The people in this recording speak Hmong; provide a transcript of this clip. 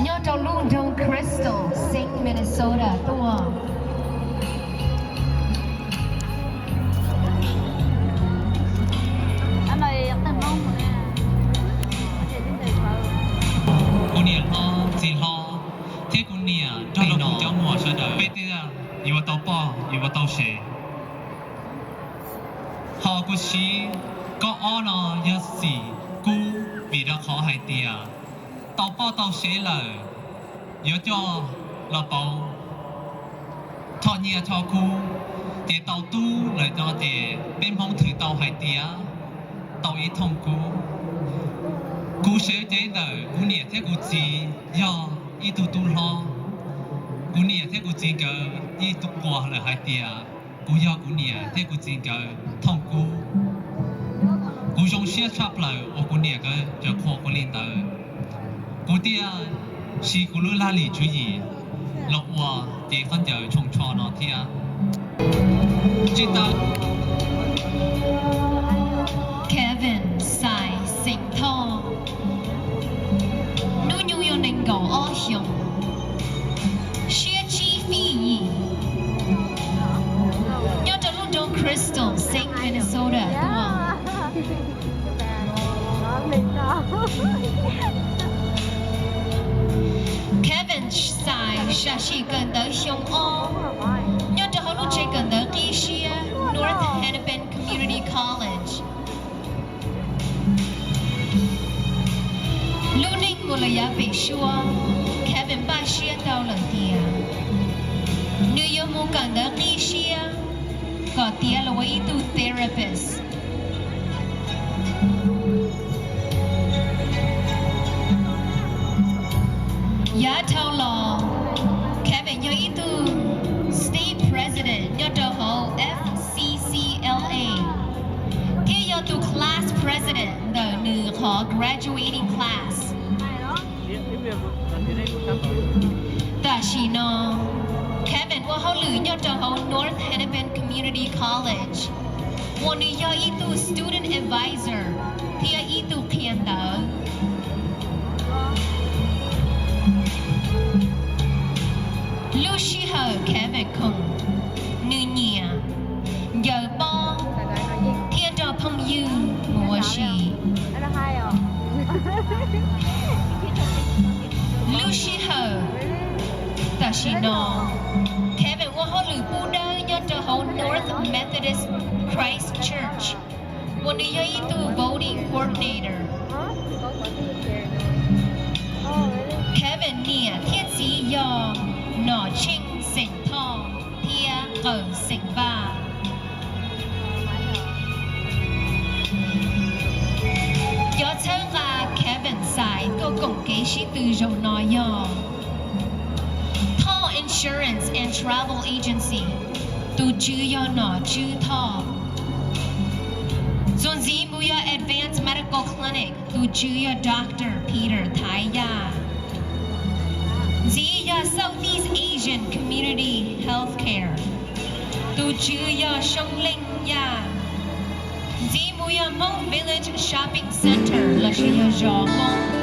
Nyob rau lub nroog Crystal, Saint Minnesota tuaj. Kuv niam hlob, txiv hlob, thiab kuv niam nrog rau kuv cov muam sawv daws, peb thiaj yuav tau poj, yuav tau sev. Ho kuv siv koj ob no yog xim kub, vim rau qhov hais tias tau poj tau sev lawm, yuav coj los pauv choj nyiaj choj kub, ces tau tub lawm no ces peb Hmoob thwm tau hais tias tau ib thooj kub. Kuv sev cev ntawm kuv niam thiab kuv txiv yog ib tug tub hlob. Kuv niam thiab kuv txiv nkawd yeej quas lawm hais tias kuv yog kuv niam thiab kuv txiv nkawd thooj kub. Kuv zoo siab tshaj plaws uas kuv niam nkawd tseem qhuas kuv li ntawd. Kuv thiaj siv kuv lub laj lim tswv yim los ua cev khaub ncaws tshooj tsho no thiab. Tsis tas, Kevin Xais xeem Thoj, hnub nyoog yog nees nkaum ob xyoos, siab tsib fij yim, nyob rau lub nroog Crystal, Saint Minnesota tuaj. Kevin Xais sam sim kawm ntawv xyoo ob nyob rau hauv lub tsev kawm ntawv qib siab North Hennepin Community College. Lub neej mus lawm yav pem suab, Kevin npaj siab tau lawm tias nws yuav mus kawm ntawv qib siab kom tiav los ua ib tug therapist. Yav dhau los, Kevin yog ib tug state president nyob rau hauv F C C L A thiab yog tus class president ntawm nws qhov graduating class. Tam sim no, Kevin ua hauj lwm nyob rau hauv North Hennepin Community College, uas nws yog ib tug student advisor thiab ib tug qhia ntawv. Lub sij hawm Kevin khoom, nws nyiam ncaws pob thiab nrog phooj ywg mus ua si. Lub sij hawm tam sim no, Kevin ua hauj lwm pub dawb nyob rau hauv North Methodist Christ Church, uas nws yog ib tug voting coordinator. Kevin niam thiab txiv yog Nom Tsheej xeem Thoj thiab Qawm xeem Vaj. Cov txhawb nqa Kevin Xais tuaj koom kev sib tw zaum no yog Thoj Insurance and Travel Agency, tus tswv yog Nom Tswv Thoj. Txuas ntxiv mus yog Advanced Medical Clinic, tus tswv yog Doctor Peter Thaiv Yaj. Ntxiv yog Southeast Asian Community Healthcare, tus tswv yog Soo Leej Yaj. Ntxiv mus yog Hmong Village Shopping Center lossis yog zos Hmoob.